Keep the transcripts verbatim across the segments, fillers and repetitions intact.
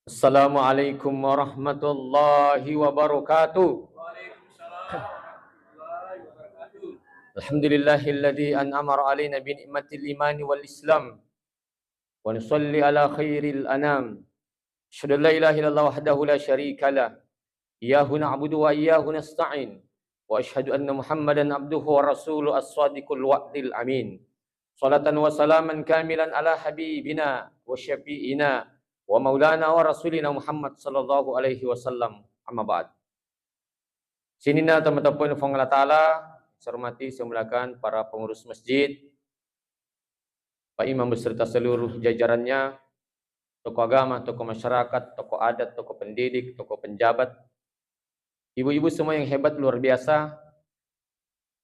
Assalamualaikum warahmatullahi wabarakatuh. Alhamdulillahilladzi an'ama alaina bi ni'matil imani wal islam. Wa nusalli ala khairil anam. Asyhadu an la ilaha illallah wahdahu la syarika lah. Iyyahu na'budu wa iyyahu nasta'in. Wa asyhadu anna Muhammadan abduhu wa rasuluh as-sadiqul wa'dil amin. Salatan wa salaman kamilan ala habibina wa syafi'ina wa maulana wa rasulina Muhammad sallallahu alaihi wasallam. Amma ba'd. Sininna tomatoa Puang Allah Ta'ala, saya hormati, saya muliakan para pengurus masjid, Pak Imam beserta seluruh jajarannya, tokoh agama, tokoh masyarakat, tokoh adat, tokoh pendidik, tokoh penjabat, ibu-ibu semua yang hebat luar biasa,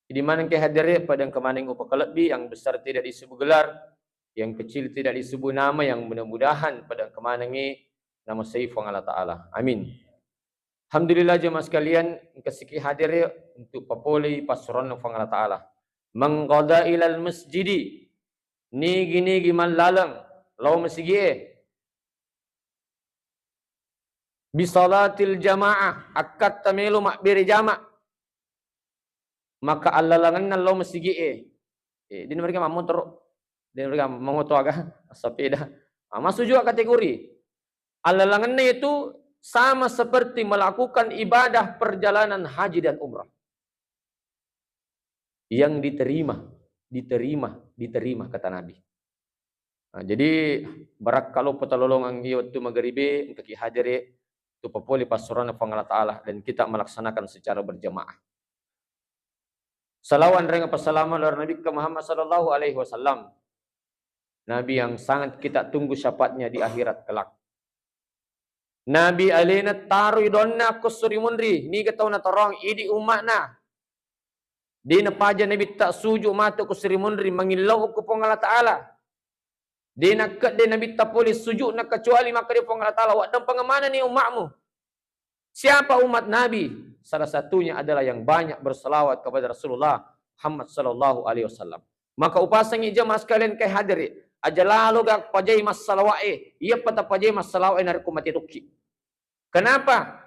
di mana engka hadere pada engka maneng upakalebbi, yang besar tidak disebut gelar, yang kecil tidak disebut nama, yang mudah-mudahan pada engka manengi nama sai Puang Allah Ta'ala. Amin. Alhamdulillah jemaah sekalian, engka siki hadir ya untuk papolei passuroanna Puang Allah Ta'ala. Mangqada ilal masjidi, nigi-nigi mallaleng lao masigie, bisalatil jamaah, akkatta melo mabbere jama, maka allalengenna lao masigie. Eh, dina mereka mammotoro, dina mereka mammoto aga, sepeda. Ah, masuk juga kategori. Allalengenna itu sama seperti melakukan ibadah perjalanan haji dan umrah. Yang diterima, diterima, diterima, kata Nabi. Nah, jadi barakka loppo talolongeng iya wettu magaribe, engkaki hadere, tu papole passuroanna Puang Allah Ta'ala, dan kita melaksanakan secara berjamaah. Salawat dan passalama lao ri Nabi Muhammad sallallahu alaihi wasallam. Nabi yang sangat kita tunggu syafaatnya di akhirat kelak. Nabi alena taroi donna ko suri munri, niga tau natarong idi umma'na. De napaja Nabitta suju matu ko suri munri, mangillau ko Puang Allah Ta'ala. De nakkedde Nabitta pole sujudna kecuali makkeda Puang Allah Ta'ala, "Waddempengeng manenni umma'mu." Siapa umat Nabi? Salah satunya adalah yang banyak bersalawat kepada Rasulullah Muhammad sallallahu alaihi wasallam. Maka upasengi jemaah sekalian kai hadiri, aja lalo ga pajai massalawa'e, iya pata pajai massalawa'e narekko mate tokki. Kenapa?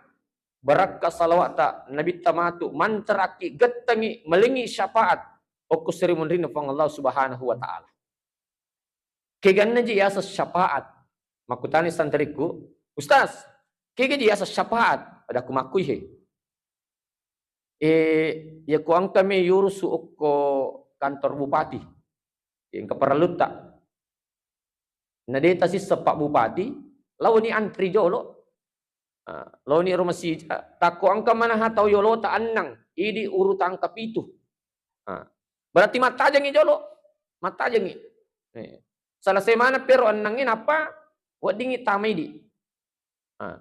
Barakka salawa'ta Nabitta matu, mancarakki, gettengi, malengi syafaat okko seri munrinna Puang Allah Subhanahu wa Ta'ala. Keganna ji yaseng syafaat? Makkutani santarikku, "Ustaz, kega ji yaseng syafaat?" Pada ku makkui he. Eh, ya ku engka me yurusu okko kantor bupati. Engka parellutta. Na de tasisseng Pak Bupati, laoni antri jolo. Ah, laoni ro masija, takko engka manaha tau yolota annang, idi urutang kapitu. Ah, berarti mattajengi jolo, mattajengi. Eh, selesai mana pero annangnge, nappa weddingi tama idi. Ah,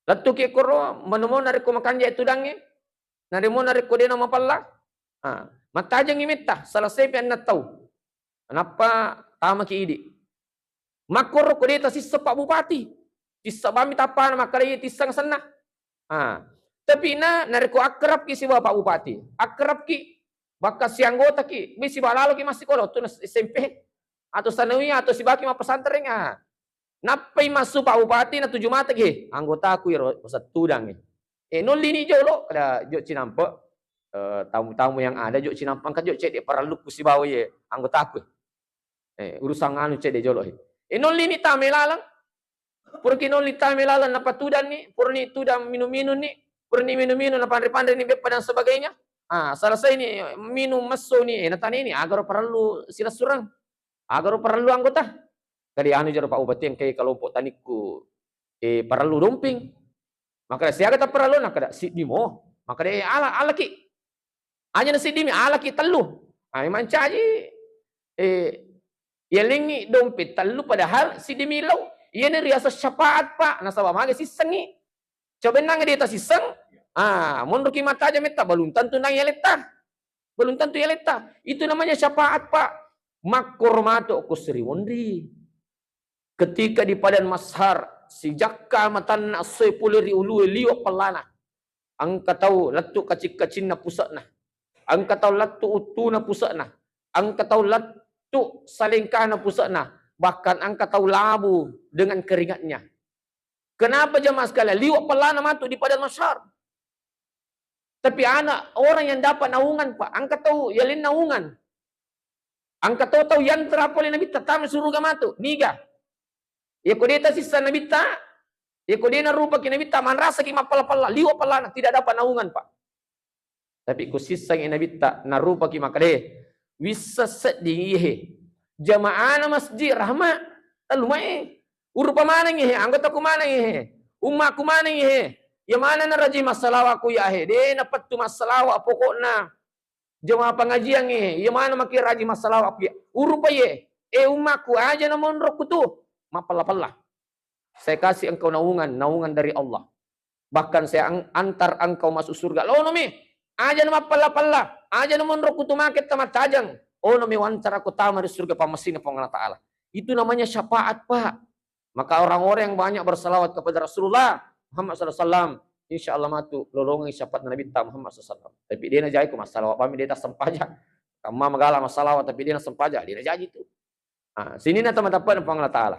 lettuki koro, manu mo narekko makanja tudangnge, naremo narekko dena mapella. Ah, mattajengi metta, selesai pi annang tau. Nappa tamaki idi. Makkoro ko de tasisseng Pak Bupati, tisseng bammi tappana makkeda iye tisseng senna. Ah, tapi na narekko akkerapki sibawa Pak Bupati, akkerapki, bakka sianggotaki, mi sibawa laloki massikola, wettunna S M P atau sanawiyah atau sibaki mappesantreng, ah. Nappai massu Pak Bupati natuju mateki, "He, anggotaku iro pasettudangngi." Eh, nollini jolo, kada jo cinampe, eh, tamu-tamu yang ada jo cinampe, engka jo cedde parellukku sibawa iye anggotaku. Eh, urusan anu cedde jolo he. Eh, nollini tame laleng. Puraki nolli tame laleng napatudanni, purani tudang minum-minumni, purani minum-minum napanre-panreni beppa dan sebagainya. Ah, selesai ni minum messo ni, eh, nataneni, agaro parellu silessureng. Agaro parellu anggota. Kadi anu jaro Pak Bupati engkai kelompok tanikku, eh, parellu domping. Makkeda, "Siaga taparellu?" Nakkeda, "Siddi mo." Makkeda, "Eh, ala, alaki." Aja na siddimi, alaki tellu. Ai mancaji, eh, yalengngi dompet tellu padahal siddimi lao. Iyana riaseng syafaat, Pak. Nasaba magi sissengngi. Coba ennang de tasisseng, ah, monroki mattaja metta, belum tentu nang yaletta. Belum tentu yaletta. Itu namanya syafaat, Pak. Makkoro mato ko seri monri. Ketika di Padang Mashar, sijakka matanna essoe pole ri ulue liwe pellana. Engka tau lettu kacik-kacinna puse'na. Engka tau lettu uttuna puse'na. Engka tau lettu salengkana puse'na. Bahkan engka tau labu dengan keringatnya. Kenapa jamaah sekalian? Liwa' pallana matu di padang mahsyar. Tapi ana' orang yang dapat naungan, Pak. Engka tau yaleng naungan. Engka to tau yantra pole Nabitta tama suruga matu. Niga? Iyako de' tasissa Nabitta, iyako de' narupaki Nabitta, manrasaki mappalla-palla, liwa' pallana, tidak dapat naungan, Pak. Tapi ko sissangi Nabitta, narupaki makkeda, wissa sedding ihe. Jamaahna Masjid Rahma, tellu mae. Urupa maneng ihe, anggotaku maneng ihe, ummaku maneng ihe. Iya mana naraji massalawa' ku iya he, de' napettu massalawa' pokokna. Jamaah pengajian e, iya mana maki raji massalawa' ku iya. Urupa iye, eh ummaku, aja' namonro kutu mappalla-palla. Saya kasih engkau naungan, naungan dari Allah. Bahkan saya ang-, antar engkau masuk surga. Lono mi, aja' namappalla-palla, aja' namonro kutu make tamattajeng. Ono mi wancara ko tama ri surga pammasina Puang Allah Ta'ala. Itu namanya syafaat, Pak. Maka orang-orang yang banyak bersalawat kepada Rasulullah Muhammad sallallahu alaihi wasallam, insya Allah matu lolongengngi syafaat Nabitta Muhammad sallallahu alaihi wasallam. Tapi de' najaji ko massalawa' bami de' tassempajang. Kamma magala massalawa' tapi de' nassempajang, de' najaji tu. Ah, sininna tama-tama Puang Allah Ta'ala.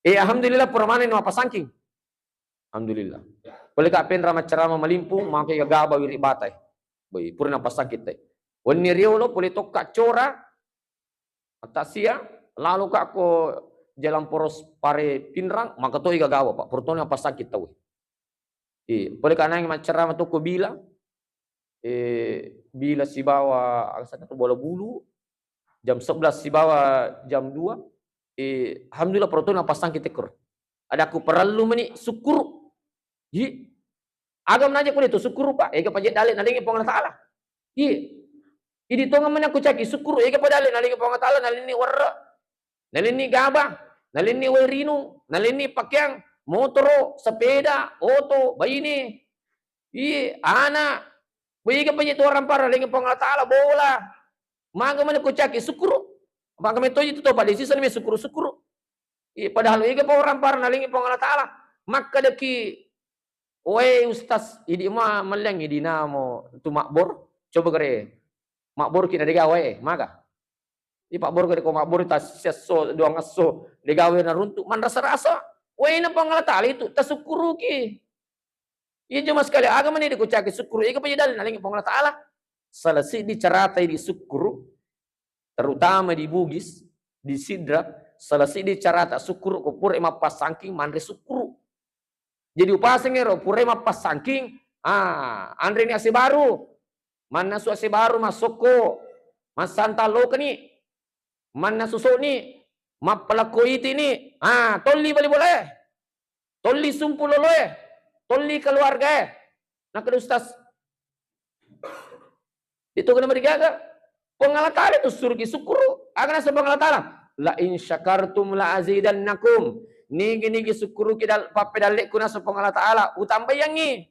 Eh, alhamdulillah, pura manenni mappasangking. Alhamdulillah. Pole ka' Penrang maccarama Malimpung, maka gagaba wiri' batai. Boi, pura nappasangking te. Wenni riolo, pole tokka' cora, mattasia, lalo ka' ko jalan poros pare Pinrang, maka toi gagaba, Pak. Pura toni mappasangking tau. Eh, pole ka' nangi maccarama tokko Bila, eh, Bila sibawa, aga senna tu, Bola Bulu, jam sebelas sibawa jam dua, eh, alhamdulillah, pura toni mappasangking tekkoro. Adakku parellu meni sukkuru'. Hi, aga manaja' pole tu sukkuru', Pak, ega paje' dalle' nalengngi Puang Allah Ta'ala. Hi, idi' tongeng meni ku caki sukkuru', ega pa dalle' nalengngi Puang Allah Ta'ala, nalenni werre', nalenni gaba, nalenni wae rinung, nalenni pakeang, motoro', sepeda, oto, baine, iye, ana'. Wega paje' tu orang parah lengngi Puang Allah Ta'ala, bola. Maga mani ku caki sukkuru'. Maga metto itu to, pada sisa ni sukkuru'-sukkuru'. Iye, padahal wega pa orang parah nalengngi Puang Allah Ta'ala. Makkedaki, "Woi Ustaz, idi' ma melliang idi' namo tu mabbor? Coba gare mabbor ki na de' gawe, maga?" Ipabboro' ko mabboro' ta siesso, duang esso, de' gawe naruntu', manrasa-rasa. Waena Puang Allah Ta'ala itu, tasukkuruki. Iya jamaah sekalian, aga mani de' ku caki sukkuru', ega paje' dalle' nalengngi Puang Allah Ta'ala. Salah siddi carata idi' sukkuru', terutama di Bugis, di Sidrap, salah siddi carata sukkuru' ko pura mappasangking, manre sukkuru'. Jadi upaseng ero, purai mappasangking, ah, anreni ase baru. Mannasu ase baru, massokko, massantang lokeni, mannasu so'ni, mappalakko itini, ah, tolli bali bolae, tolli sumpu loloe, tolli keluargae. Nakkeda Ustaz, itu kena marigaga. Puang Allah Ta'ala itu suruki sukkuru. Aga naseng Puang Allah Ta'ala? "La in syakartum la azidannakum." Nigi-nigi sukkuruki dal-, pappedalle'ku naseng Puang Allah Ta'ala, utambaiyangngi.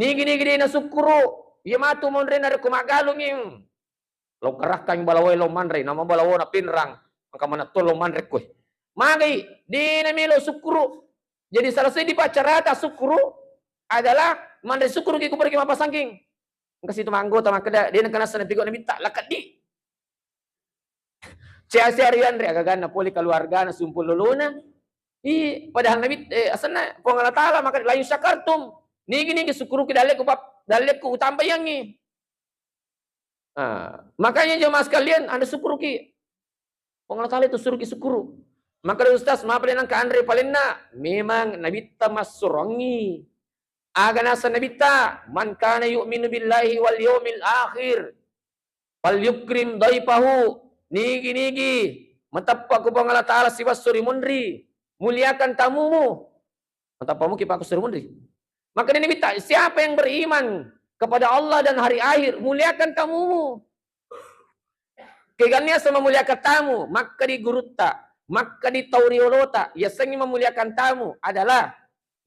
Nigi-nigi de' nasukkuru, iya matu monre narekko maggalungi. Lo kerakkangi balawoe lo manre, nama balawona Pinrang, engka manetto lo manre koe. Magai, de' namelo sukkuru. Jadi salah seddi paccarata sukkuru adalah manre sukkuruki ku puraki mappasangking. Engka situ manggota makkeda, de' nengka nasseng napigau' Nabitta, lakeddi. Cia-cia rianre agaganna pole keluargana, sumpung lolona. I, padahal Nabi, eh, asenna Puang Allah Ta'ala makkeda, "La in syakartum." Nigi-nigi sukkuruki dalle'ku pap-, dalle'ku utambaiyangngi. Ah, makanya jemaah sekalian, Anda sukkuruki. Puang Allah Ta'ala itu suruki sukkuru. Makkeda Ustaz, mapa de' nengka anre palenna? Memang Nabitta massurongi. Aga naseng Nabitta, "Man kana yu'minu billahi wal yaumil akhir, falyukrim dhaifahu." Nigi-nigi mateppa ku Puang Allah Ta'ala sibasso ri munri, muliakan tamumu. Mateppa muki pakku ri munri. Makkeda Nabitta, siapa yang beriman kepada Allah dan hari akhir, muliakan tamumu. Kegannia sama muliakan tamu, makkedi gurutta, makkedi tau riolota, yasengngi memuliakan tamu adalah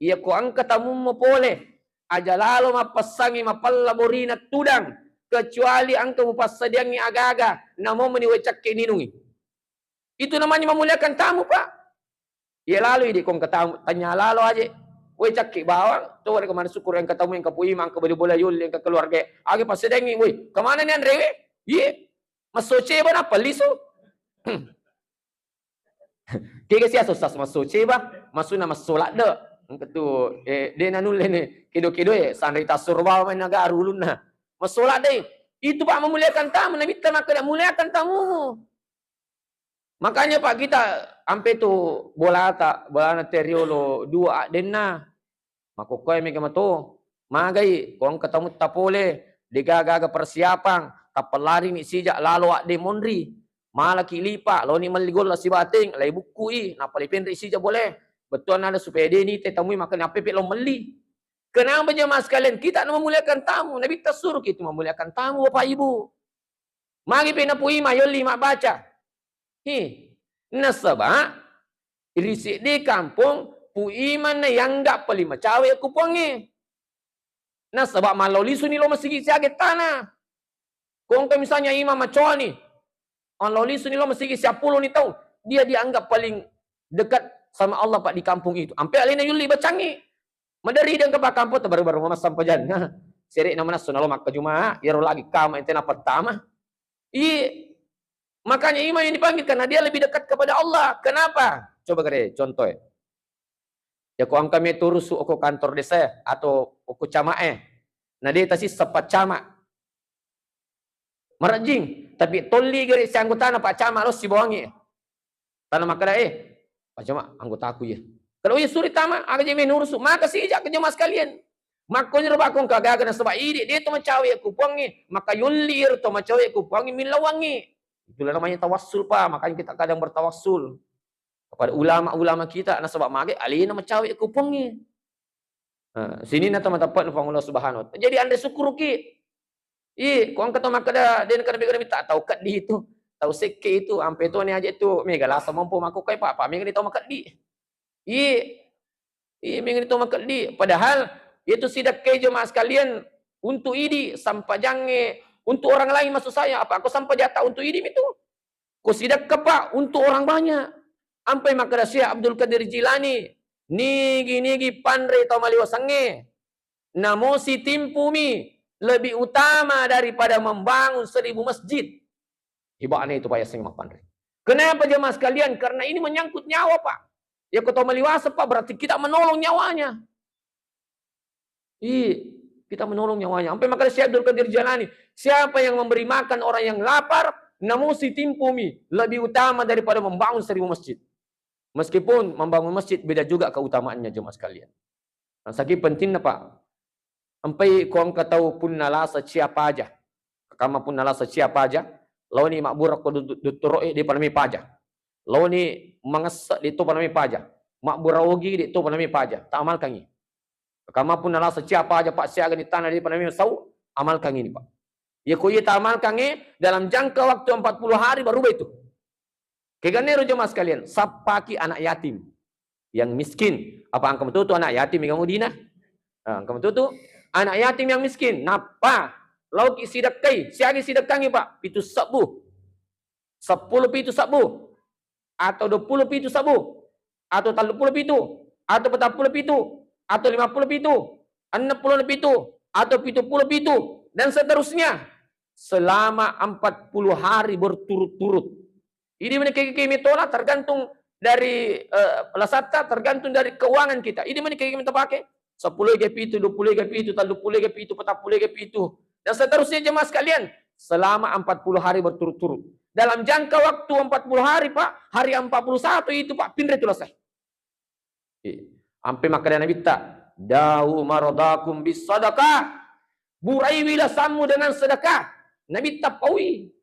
iya ko engka tamummu pole, aja lalo mappessangi mapella borina tudang, kecuali engka mupassadiangngi aga-aga, namo meni wae cakke ninungi. Itu namanya memuliakan tamu, Pak. Iya lalo idi' ko engka tamu, tanya lalo aja. Wae cakke bawang, coba de' ko manre sukkuru engka tamu, engka puima, engka bali bola yolli, engka keluarga. Aga passadiangngi, woi, kemana ni anrewe? Iye, massoce bana pallisu. Kega sia sosas massoce ba. Maksudna massola de. Engka tu, eh, de nanulle ni kedo-kedo e, sanri tasur bawa main naga rulunna. Massola de. Itu, Pak, memuliakan tamu. Nabitta makkeda, "Muliakan tamumu." Makanya, Pak, kita ampe tu bolata, bolana teriolo dua addenna. Makkokkoe mega mato. Magai, ko engka tamutta pole, degaga-gaga persiapang, tappellari ni sija lalo adde monri. Malaki lipa, loni melli golla sibateng, lai bukkui, nappa lipenri sija bole. Bettuanna ada supaya de nite tamui, makanya appe pe lo melli. Kenapa, jemaah sekalian? Kita memuliakan tamu. Nabitta suruh kita memuliakan tamu, Bapak Ibu. Magi pe napu ima yolli mabbaca. Hi. Nasaba ri seddi kampong pu imanna yangga paling macawe ku puangnge. Nasaba mallau lisuni lo masigi siaga tana. Ko engka misalnya imam macoani, mallau lisuni lo masigi siappulo ni tau, dia dianggap paling dekat sama Allah, Pak, di kampung itu. Ampe alena yulli bacangi. Maderi dan ke Pak kampung, baru-baru mama sampajan. Sere nama nasu nalo makka Jumat, yaro lagi kama ente na pertama. I, makanya imam yang dipanggil karena dia lebih dekat kepada Allah. Kenapa? Coba kare contoh ya. Ya, ko engka me turusu oko kantor desa atau oko camae. Na de tasissa paccama. Marejjing, tapi tolli gare si anggotana paccama lo sibawangi. Tana makkeda, "Eh, paccama anggotaku ya." Kalau iya suri tama, aga je me nurusu, maka sijak ke jemaah sekalian. Makkoniro bakong kagaga nasaba idi de to macawe ku puangnge, maka yolli ro to macawe ku puangnge millawangi. Itulah namanya tawassul, Pak. Makanya kita kadang bertawassul kepada ulama-ulama kita, nasaba mage alena macawe ku puangnge. Nah, sininna tama teppa'na Puang Allah Subhanahu wa Ta'ala. Jadi anre sukkuruki. I, ko engka tau makkeda, de' engka nabi-, nabi ta-, tau keddi itu, tau sekke itu, ampe to ni aja itu, mega lasa mompo makko kai, Pak, Pak, mega ni tau makeddi. I, i, mega ni tau makeddi. Padahal itu sidakkai jemaah sekalian untuk idi, sampajangnge untuk orang lain, maksud saya, apa ko sampajata untuk idi itu? Ko sidekka, Pak, untuk orang banyak. Ampai makkeda Syekh Abdul Qadir Jilani, nigi-nigi panre tau maliwasengnge, namo sitimpumi lebih utama daripada membangun seribu masjid. Heba'na itu, Pak, yasengnge mappanre. Kenapa, jemaah sekalian? Karena ini menyangkut nyawa, Pak. Ya, ko tau maliwasa, Pak, berarti kita menolong nyawanya. Iya, kita menolong nyawanya. Sampai makanya Syekh Abdul Qadir Jalani, siapa yang memberi makan orang yang lapar, namun sitimpumi lebih utama daripada membangun seribu masjid. Meskipun membangun masjid beda juga keutamaannya, jemaah sekalian. Nah, saking pentingnya, Pak. Sampai ko engka tau punna lasa cia paja. Kamma punna lasa cia paja, laoni mabbura ko dut-, dottoro e, de' pa nami paja. Laoni mangessa, de' to pa nami paja. Mabbura ogi, de' to pa nami paja. Taamalkangi. Kamma punna lasa cia paja, Pak, siaga ni tana de' pa nami sau, amalkangi ni, Pak. Ya ko iya taamalkangi, dalam jangka waktu empat puluh hari berubah itu. Kegannero jemaah sekalian, sappaki anak yatim yang miskin. Apa engka metutu anak yatim yang udina? Ah, engka metutu anak yatim yang miskin. Nappa, laoki sidekkai, siagi sidekkangi, Pak, pitu sebbu. Seppulo pitu sebbu. Atau dua puluh pitu sebbu. Atau tellu puluh pitu. Atau patang puluh pitu. Atau lima puluh pitu. Enam puluh pitu. Atau pitu puluh pitu. Dan seterusnya. Selama empat puluh hari berturut-turut. Idi mani kege-kege metola tergantung dari, eh, lasatta, tergantung dari keuangan kita. Idi mani kege metola pake seppulo ega pitu, dua puluh ega pitu, tellu puluh ega pitu, patang puluh ega pitu, dan seterusnya, jemaah sekalian, selama empat puluh hari berturut-turut. Dalam jangka waktu empat puluh hari, Pak, hari empat puluh satu itu, Pak, pinre tu lasai. Iya. Ampe makkeda Nabitta, "Dau maradakum bis sadaqah." Buraiwi lasammu dengan sedekah. Nabitta paui.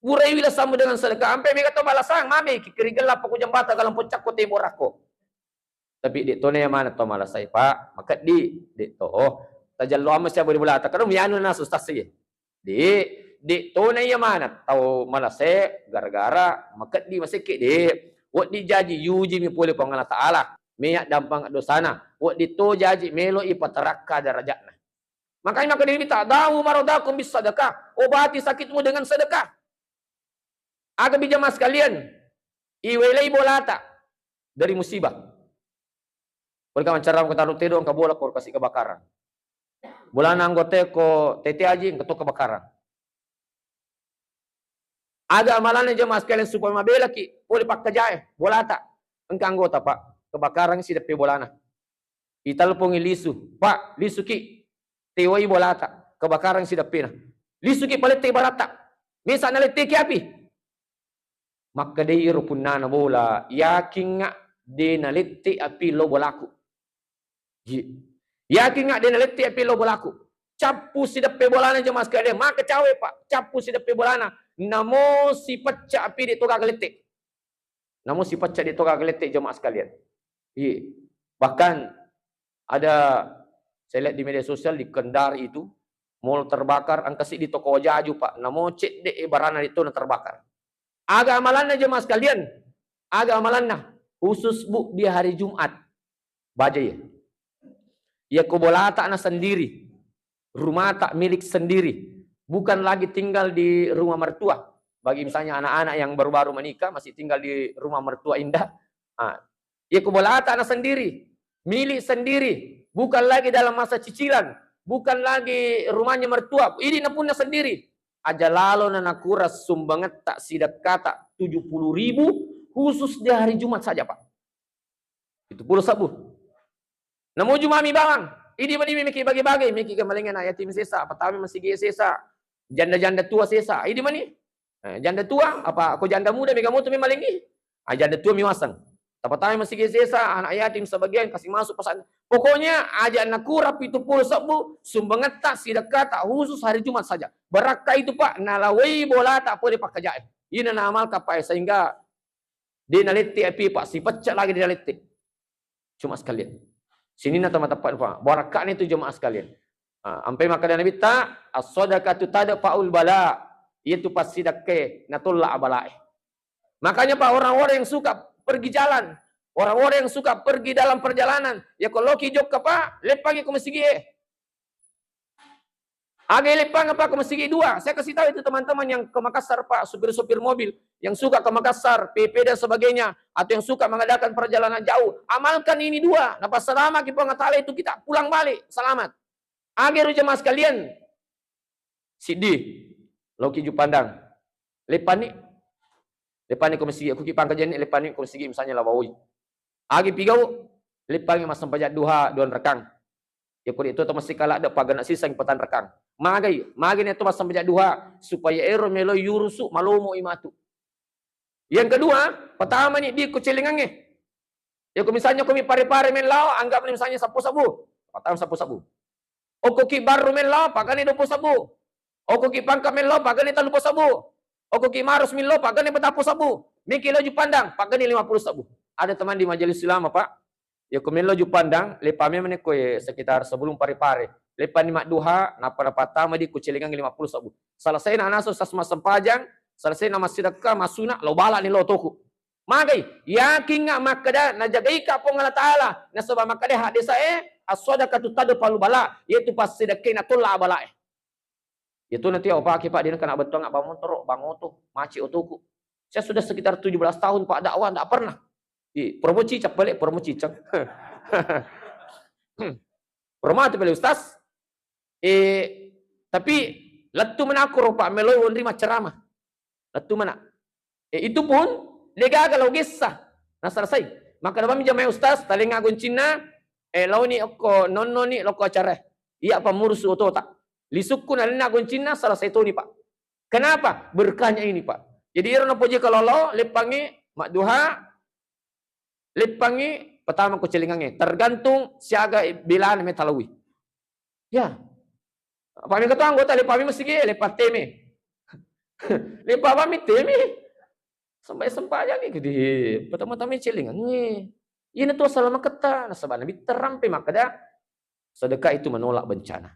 Buraiwi lasammu dengan sedekah. Ampe mega to malasang, mame ki kerigella poko jambata galang poccakko tembok rakko. Tapi de' to na iya maneng to malasai, Pak. Makeddi, de' to. Tajallo amma siapa di bola. Takkaru mianu nasu stasi. De', de' to na iya maneng tau malase gara-gara makeddi masekke, de'. Wedding jaji yujimi pole Puang Allah Ta'ala. Meya dampang dosana. Wedding to jaji melo ipatarakka darajatna. Makanya maka Nabitta, "Dau maradakum bis sadaqah." Obati sakitmu dengan sedekah. Aga bi jamaah sekalian, iwelai bolata dari musibah. Mereka mancarang kota Rute dong, engka bola ko kasi kebakaran. Bolana anggota ko T T Aji, engka to kebakaran. Aga amalanna jemaah sekalian supaya mabelaki pole pakkajae, bolata. Engka anggota, Pak. kebakarang sideppe bolana. Itelpongi lisu, "Pak, lisuki, tewai bolata, kebakarang sideppena. Lisuki palette bolatta. Mesa naletteki api." Makkedai ero punnana bola, "Yakinga de nalette api lo bolaku." Ji. "Yakinga de nalette api lo bolaku." Cappu sideppe bolana jemaah sekalian. Maka cawe, Pak. Cappu sideppe bolana. Namo sipecca api de toga lette. Namo sipecca de toga lette jemaah sekalian. Iya. Bahkan ada saya lihat di media sosial di Kendari itu, mall terbakar, engka siddi toko wajaju, Pak. Namo cedde e barana de to na terbakar. Aga amalanna jemaah sekalian? Aga amalanna? Khusus, Bu, di hari Jumat. Baja ya. Iya ko bolata na sendiri, rumata milik sendiri, bukan lagi tinggal di rumah mertua. Bagi misalnya anak-anak yang baru-baru menikah masih tinggal di rumah mertua indah. Ah, iya ko bolata na sendiri, milik sendiri, bukan lagi dalam masa cicilan, bukan lagi rumahnya mertua, idi na punna sendiri. Aja lalo na nakura sumbangetta sidekkata tujuh puluh ribu khusus di hari Jumat saja, Pak. Pitu pulo sebbu. Namo Jumat mi bawang, idi mani meki bage-bage, meki ke malengngi anak yatim sesa, patama masigi sesa, janda-janda tua sesa, idi mani. Eh, janda tua, apa ko janda muda mega moto mi malengngi? Ah, janda tua mi waseng. Tapatama masigi sesa, anak yatim sebagian kasih masuk pesan. Pokoknya aja nakura pitu pulo sebbu, sumbangetta sidekkata khusus hari Jumat saja. Barakka itu, Pak, nalawai bolata pole pakkajae. Ina naamalka, Pak, sehingga de nalette api, Pak, sipecca lagi de nalette. Cuma sekalian. Sininna teman-teman, Pak, barakkani itu jemaah sekalian. Ah, ampai makkeda Nabitta, "As-sadaqatu tadfa'ul bala." Itu passidekke natolla abalae. Makanya, Pak, orang-orang yang suka pergi jalan, orang-orang yang suka pergi dalam perjalanan, ya ko loki jokka, Pak, leppangi ko masigi e. Aga leppang apa ke masigi dua? Saya kasih tahu itu teman-teman yang ke Makassar, Pak, supir-supir mobil yang suka ke Makassar, P P dan sebagainya, atau yang suka mengadakan perjalanan jauh, amalkan ini dua. Napa selama ki Puang Taala itu kita pulang balik selamat. Aga ro jemaah sekalian, siddi, loki Jupandang, leppani, leppani ko masigi, aku ki pangkajenni, leppani ko masigi misalnya Lawawoi. Agi pigau, leppangi massempajang duha dua rekang. Ya ko de to massikala de pagana siseng petang rekang. Magai, magai ne to massempajang duha supaya ero melo yurusu malomo imatu. Yang kedua, pertama ni di kucilingange. Ya ko misalnya ko mi pare-pare mellau, anggap ni misalnya seppulo sebbu. Pertama seppulo sebbu. Okko ki Barru mellau, pagani dua pulo sebbu. Okko ki Pangka mellau, pagani tellu pulo sebbu. Okko ki Maros mellau, pagani patappulo sebbu. Miki lo Jupandang, pagani lima pulo sebbu. Ada teman di majelis ulama, Pak. Ya ko mellau Jupandang, lepa memang ko, eh, sekitar sebelum pare-pare. Lepa ni madduha, napa patama di kucilingang lima pulo sebbu. Selesai na naso sasma sempajang, selesai na massidekka, masuna, lo bala ni lo toku. Magai, yakinga makkeda najagaika Puang Allah Taala, nasaba makkeda hadis e, as-sadaqatu tadfa'ul bala, yaitu passidekkae natolla abalae. Itu nanti apa ke Pak, dina kena bettuang abang motor, bang oto, macet otoku. Saya sudah sekitar tujuh belas tahun Pak dakwah, ndak pernah. Ih, promo cicak balik, promo cicak. Promo apa balik Ustaz? Eh, tapi lettu menakuro Pak meloi wonri macceramah. Lettu mana? Eh, itu pun degaga lo gessa. Nah, selesai. Maka dalam jamaah ustaz, talenga goncinna, eh, launi okko nonnoni lokko acara. Iya pamurusu otota. Lisukku nalenna goncinna selesai toni, Pak. Kenapa? Berkahnya ini, Pak. Jadi iro napoji kalau lo leppangi madduha, leppangi pertama kucilingange. Tergantung siaga belana metalawi. Ya. Apa mi ketua anggota lepa mi masigi, lepa teme. Lepa apa mi teme. Sampai sempajang gitu di pertama-tama celingange. Ini tuh salah maketta, nasaba Nabi terampe makkeda sedekah itu menolak bencana.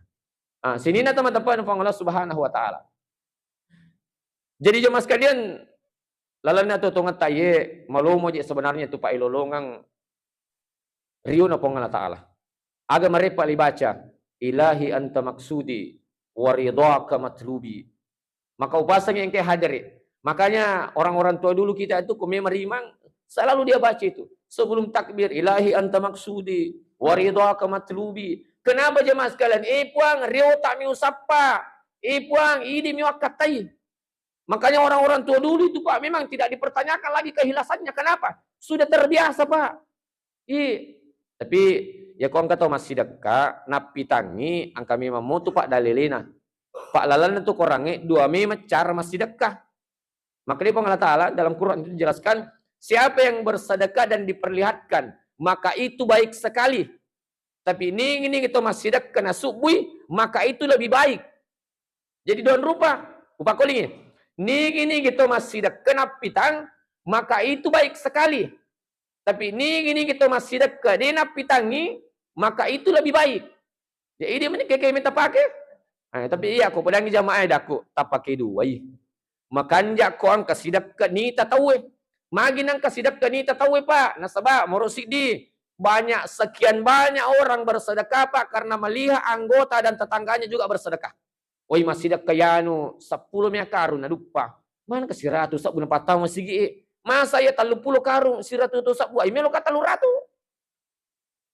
Ah, sinina teman-teman Puang Allah Subhanahu wa Ta'ala. Jadi jemaah sekalian, lalenna tu tongetta ye malomo je sebenarnya tu Pak ilolongang riona Puang Allah Ta'ala. Aga marepa libaca, "Ilahi anta maksudi wa ridhaka matlubi." Maka upasangi engke hadere. Makanya orang-orang tua dulu kita itu ko memang rimang, selalu dia baca itu. Sebelum takbir, "Ilahi anta maksudi wa ridhaka matlubi." Kenapa jemaah sekalian? Eh Puang, riota mi usappa. Eh Puang, idi mi wakkatai. Makanya orang-orang tua dulu itu, Pak, memang tidak dipertanyakan lagi keikhlasannya. Kenapa? Sudah terbiasa, Pak. I, tapi ya ko engka to massidekka, nappitangi, engka memang motu paddalelena. Pak lalanna tu korangnge dua memang cara massidekka. Makanya Puang Allah Ta'ala dalam Quran itu jelaskan, siapa yang bersedekah dan diperlihatkan, maka itu baik sekali. Tapi nigi-nigi to massidekka nasubbui, maka itu lebih baik. Jadi don rupa, upakkolingi. Nigi-nigi to massidekka nappitang, maka itu baik sekali. Tapi nigi-nigi to massidekka de nappitangi, maka itu lebih baik. Ya, idi meni keke mita pake. Eh, tapi iya ko podangi jamaah daku tapake duai. Makanja ko engka sidekka nita tauwe. Magi nengka sidekka nita tauwe, Pak? Nasaba moro siddi, banyak, sekian banyak orang bersedekah, Pak, karena melihat anggota dan tetangganya juga bersedekah. Woi, massidekka yanu seppulo mia karung naduppa. Mana ke siratu sabbu napatama sigi e. Masa ya tellu pulo karung siratu to sabbu ai melo ka tellu ratu.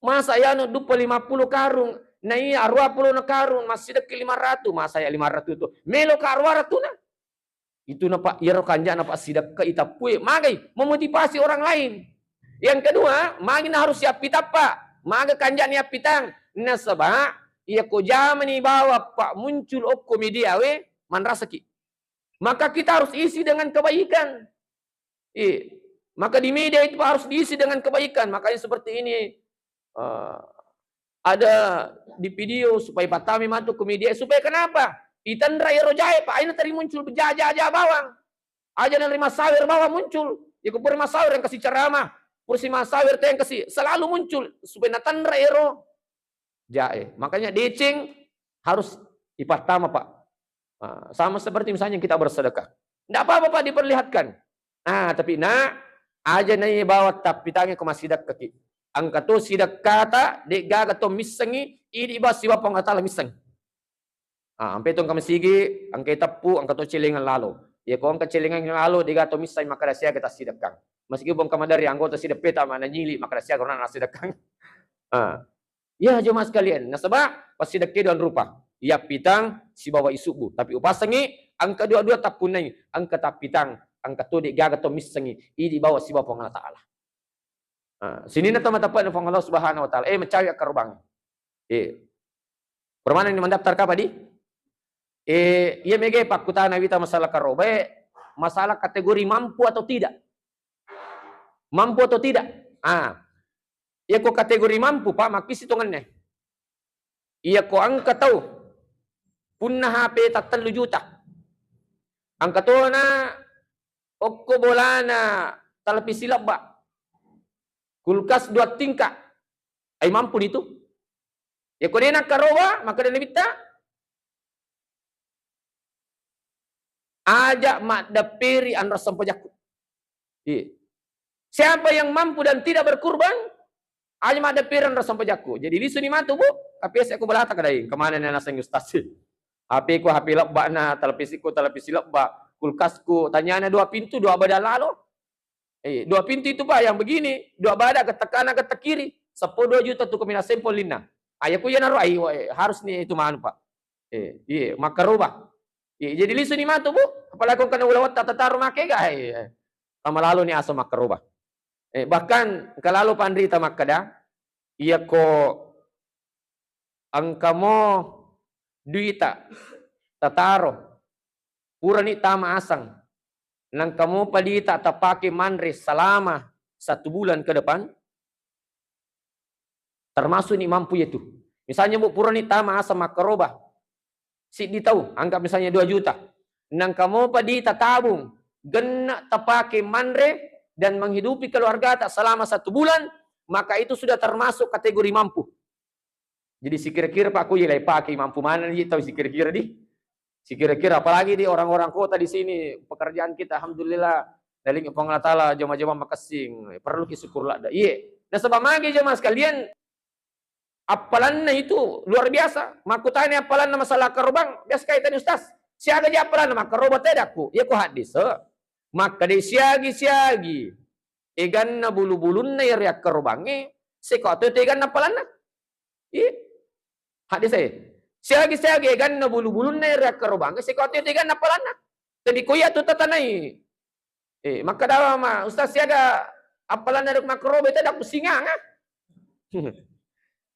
Masa yanu duppa lima pulo karung, na iya arua pulo na karung, massidekki lima ratu, masa ya lima ratu tu. Melo ka arua ratuna. Itu na, Pak, iyaro kanja na, Pak, sidekka itappue, magai memotivasi orang lain. Yang kedua, magi na harus siappitang, Pak. Maga kanja ni appitang. Nasaba iya ko jamani bawa, Pak, muncul okko media we, manrasaki. Maka kita harus isi dengan kebaikan. Iya. Maka di media itu, Pak, harus diisi dengan kebaikan. Makanya seperti ini, eh, ada di video supaya patami matu ke media. Supaya kenapa? Itenra ero jae, Pak. Aina teri muncul jaja-jaja bawang. Aja nerima sawer bawang muncul. Ya, ku pura masawer yang kasih ceramah. Pura si masawer teh yang kasih selalu muncul. Supaya natenra ero jae. Makanya deceng harus ipattama, Pak. Ah, sama seperti misalnya kita bersedekah. Ndak apa-apa, Pak, diperlihatkan. Ah, tapi, Nak, aja nai bawa tappitangi ko massidekki. Engka to sidekkata, de gaga to missengi, idi ba sibawa Puang Allah Ta'ala misseng. Ah, ampe to engka masigi, engka teppu, engka to celengan lalo. Ya ko engka celengan lalo, de gaga to misseng, maka siaga tassidekkang. Meskipun engka madari anggota sideppeta mana nyili, maka siaga orang nasidekkang. Ah. Ya, jemaah sekalian, nasaba passidekka dua rupa. Yappitang sibawa isubbu. Tapi upasengi engka dua-dua tappunnai, engka tappitang, engka to de gaga to missengi, idi bawa sibawa Puang Allah Ta'ala. Ah, sininna to mateppe'na Puang Allah Subhanahu wa Ta'ala. Eh, mecawi akkarobang. Eh. Permana ni mendaftar kapa di? Eh, iya mega pakkutana wita masalah karoba, eh, masalah kategori mampu atau tidak. Mampu atau tidak? Ah. Iya ko kategori mampu, Pak, makkisi tongenna. Iya ko engka tau punna H P tattellu juta. Engka tona okko bolana televisi lebba. Kulkas dua tingkat. Ai mampu ditu? Iya ko de nakkaroba, makkeda Nabitta, aja maddepperi anro sempajakku. Iya. Siapa yang mampu dan tidak berkurban, aja maddepperi anro sempajakku. Jadi lisuni matu, Bu. Tapi ese ku balata kadai, kemana nih naseng ustaz sih? H P ku H P lebba na, televisi ku televisi lebba, kulkas ku tanyana dua pintu, dua bada lalo. Eh, dua pintu itu, Pak, yang begini, dua bada, getek kanan, getek kiri, seppo dua juta tu kemina sempol linna. Ayaku iya naro, ayo, eh, harus nih itu manu, Pak. Eh, iya, makkaroba. Iya, jadi lisu ni matu, Bu. Apalagi kau kena ulawat tak tatar make ga, eh, eh. Tama lalu ni aso makkaroba. Eh, bahkan kalau pandri ta makkada, iya ko engka mo duita tataro, purani tama asang, nangka mopa dita tapake manre selama satu bulan ke depan, termasuk ni mampu itu. Misalnya, Bu, purani tama asang makkaroba, siddi tau, anggap misalnya dua juta, nangka mopa dita tabung, genna tapake manre dan menghidupi keluarga tak selama satu bulan, maka itu sudah termasuk kategori mampu. Jadi sikira-kira, Pak, ku yelai pake mampu mana ji tau sikira-kira di. Sikira-kira, apalagi di orang-orang kota di sini, pekerjaan kita alhamdulillah, naling Puang Allah Taala jama-jama makessing, perlu ki syukur ladda. Iye. Nasaba magi jamaah sekalian, appalanna itu luar biasa. Makkutani appalanna masalah karobang, biasa kaitani ustaz. Siaga ji appalanna makkaroba tedakku. Iya ku haddis. Makkadai siagi-siagi eganna bulu-bulunna iyaro yakkarobangnge, seko atau teganna appalanna. Iya. Haddis e. Siagi-siagi eganna bulu-bulunna iyaro yakkarobangnge, seko atau teganna appalanna. Tapi ko iya tu tatanai. Eh, makkadawa ma, ustaz siaga appalanna ro makkaroba itu ada pusingang, ah.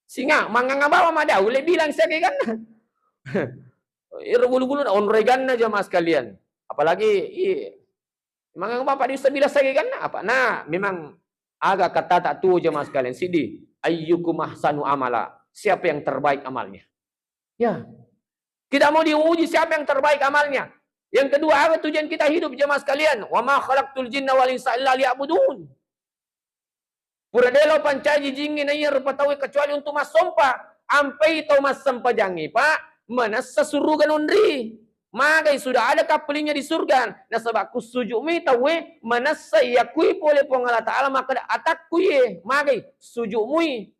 Singa, mangang bawang madau, le bilang siaga eganna. Ero bulu-bulu na onro eganna jamaah sekalian. Apalagi, iya. Mangang bawang pa diussa bilang siaga eganna. Apa? Nah, memang aga kata tak tuo jamaah sekalian. Sidi, ayyukum ahsanu amala. Siapa yang terbaik amalnya? Ya. Kita mau diuji siapa yang terbaik amalnya. Yang kedua, apa tujuan kita hidup jamaah sekalian? Wa ma khalaqtul jinna wal insa illa liya'budun. Pura delo pancaji jingnge naiya rupa tauwe kecuali untuk massompa. Ampai tau massempajangnge, Pak, manessa suruga nonri. Magai sudah ada kappelingnya di surga. Nasaba kusujumui tauwe manessa yakui pole Puang Allah Ta'ala makkeda atakku ye. Magai sujumui.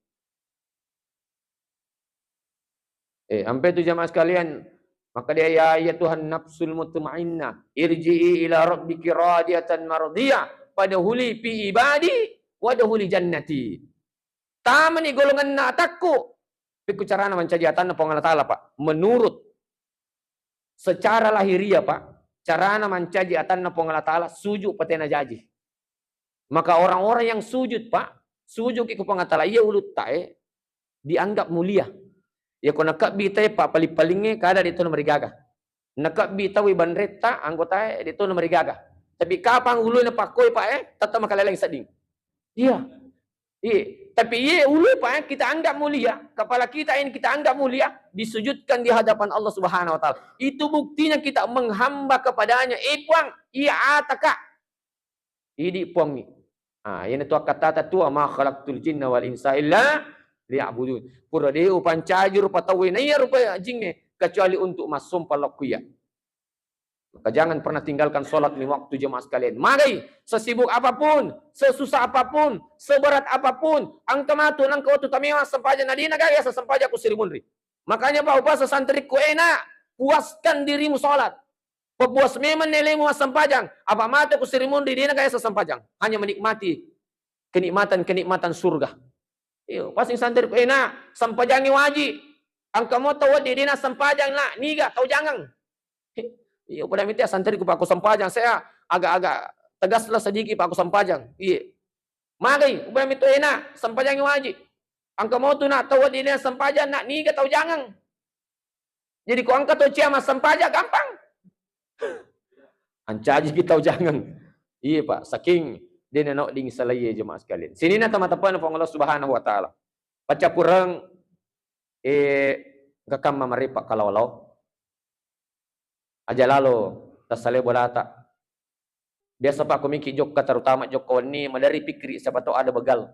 Eh, ampe tu jamaah sekalian, maka dia, "Ya ayyatuhan nafsul mutmainnah, irji'i ila rabbiki radiyatan mardiyah, fadkhuli fi ibadi, wadkhuli jannati." Tamani golonganna atakku. Pikku carana mancaji atanna Puang Allah Ta'ala, Pak. Menurut secara lahiriah, Pak, carana mancaji atanna Puang Allah Ta'ala, sujud patena jaji. Maka orang-orang yang sujud, Pak, sujud ki ku Puang Allah Ta'ala, iya ulutta e dianggap mulia. Iya ko nakabbi tae, Pak, paling-palingnge kada de to namarigaga. Nakabbi tawi banretta, anggotae de to namarigaga. Tapi kapang ulue napakkoi, Pak, eh, tetap makaleleng sedding. Iya. Iya. Tapi iya ulue, Pak, eh, kita anggap mulia, kepala kita ini kita anggap mulia, disujudkan di hadapan Allah Subhanahu wa Ta'ala. Itu buktinya kita menghamba kepadanya. Eh, Puang, iya ataka. Idi Puangngi. Ah, iyana tu akkattata tu, "Ma khalaqtul jinna wal insa illa liya'budun." Pura de upancaji rupa tauwe naiya rupa jingnge kecuali untuk massompa lokkuya. Maka jangan pernah tinggalkan sholat lima waktu jemaah sekalian. Magai, sesibuk apapun, sesusah apapun, seberat apapun, angka matu, angka waktu tamewa sempajang, nadina gaya sesempajang ku sirimunri. Makanya Pak Upasa santriku enak, puaskan dirimu sholat. Pepuas memang nelemu massempajang. Apa matu ku sirimunri dena gaya sesempajang. Hanya menikmati kenikmatan-kenikmatan surga. Iyo, pasti santriku enak, sempajangi waji. Angka mo tau di dena sempajang nak, niga tau jangang. Iyo, pada mita santriku Pak ku sempajang, saya agak-agak tegaslah sedikit Pak ku sempajang. Iya. Magai, ubai mitu enak, sempajangi waji. Angka mo tu nak tau di dena sempajang nak, niga tau jangang. Jadi ko angka to cia massempajang gampang. Ancaji kita jangan. Iya Pak, saking dena no ding salai jemaah sekalian. Sinina tama-tama Puang Allah Subhanahu wa Ta'ala. Paccappureng, eh, gakamma marepa kalau-kalau. Aja lalo tassalai bolata. Biasa Pak, ko miki jokka, terutama jokka wenni, madari pikkiri siapa tahu ada begal.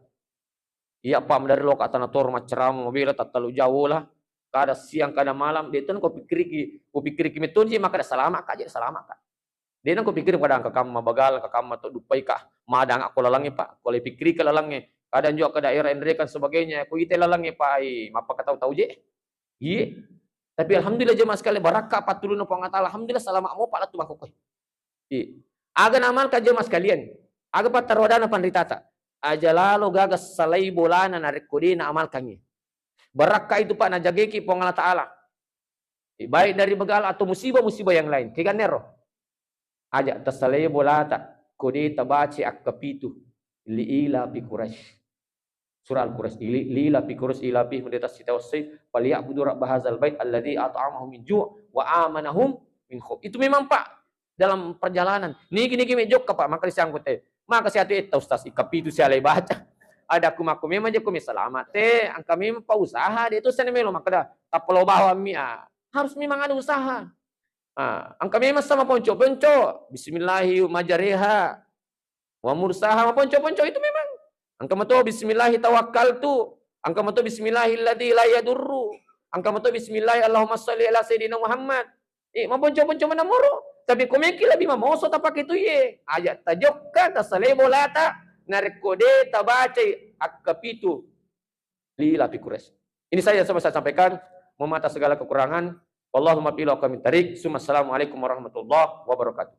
Iya Pak, madari loka tana toro maccarama mabela tattalu jawo lah. Kada siang, kada malam, de tun ko pikkiriki, ko pikkiriki mettonji maka salama ka, je salama ka. De nang ko pikkiri pada angka kamma begal, angka kamma to duppai ka, madang ko lalangnge Pak, ko le pikkirika lalangnge. Kadang juga ke daerah Enrekan sebagainya, ko ite lalangnge Pak, ai, mappa ka tau-tau je. Iye. Tapi alhamdulillah jemaah sekalian, barakka pattulunna Puang Allah Ta'ala. Alhamdulillah salama mopa lettu makkokkoe. Iye. Aga naamalkan jemaah sekalian? Aga pattaruadana panritata? Aja lalo gaga salai bolana narekko de naamalkangngi. Barakka itu Pak, najageki Puang Allah Ta'ala. Baik dari begal atau musibah-musibah yang lain. Kegannero. Aja tassalai bolata, ko de tabaca akkapitu, li ila fi Quraisy. Surah Al-Quraisy, li, li ila fi Quraisy, ila fi mende tassitawassai, falyabudu rabb hadzal bait alladzi at'amahum min ju' wa amanahum min khauf. Itu memang Pak, dalam perjalanan. Niki-niki me jokka Pak, maka disiangkut eh. Maka siatu etta Ustaz, ikkapitu sialai baca. Ada aku mako memang je ko me selamat eh, angka memang Pak usaha de to sene melo maka da. Tapelo bawang mi ah. Harus memang ada usaha. Ah, angka memang sama ponco-ponco. Bismillahi majariha wa mursaha, maponco-ponco itu memang. Angka mato bismillahi tawakkaltu. Angka mato bismillahilladzi la yadurru. Angka mato bismillahi Allahumma sholli ala sayyidina Muhammad. Eh, maponco-ponco manamoro. Tapi komeki lebih mamoso tapake tu ye. Aja tajokka tasalai bolata. Narekko de tabacai akkapitu. Li ila fi Quraisy. Ini saja yang saya sampaikan. Mohon maaf atas segala kekurangan. Wallahumma filu min tarik. Summa assalamualaikum warahmatullahi wabarakatuh.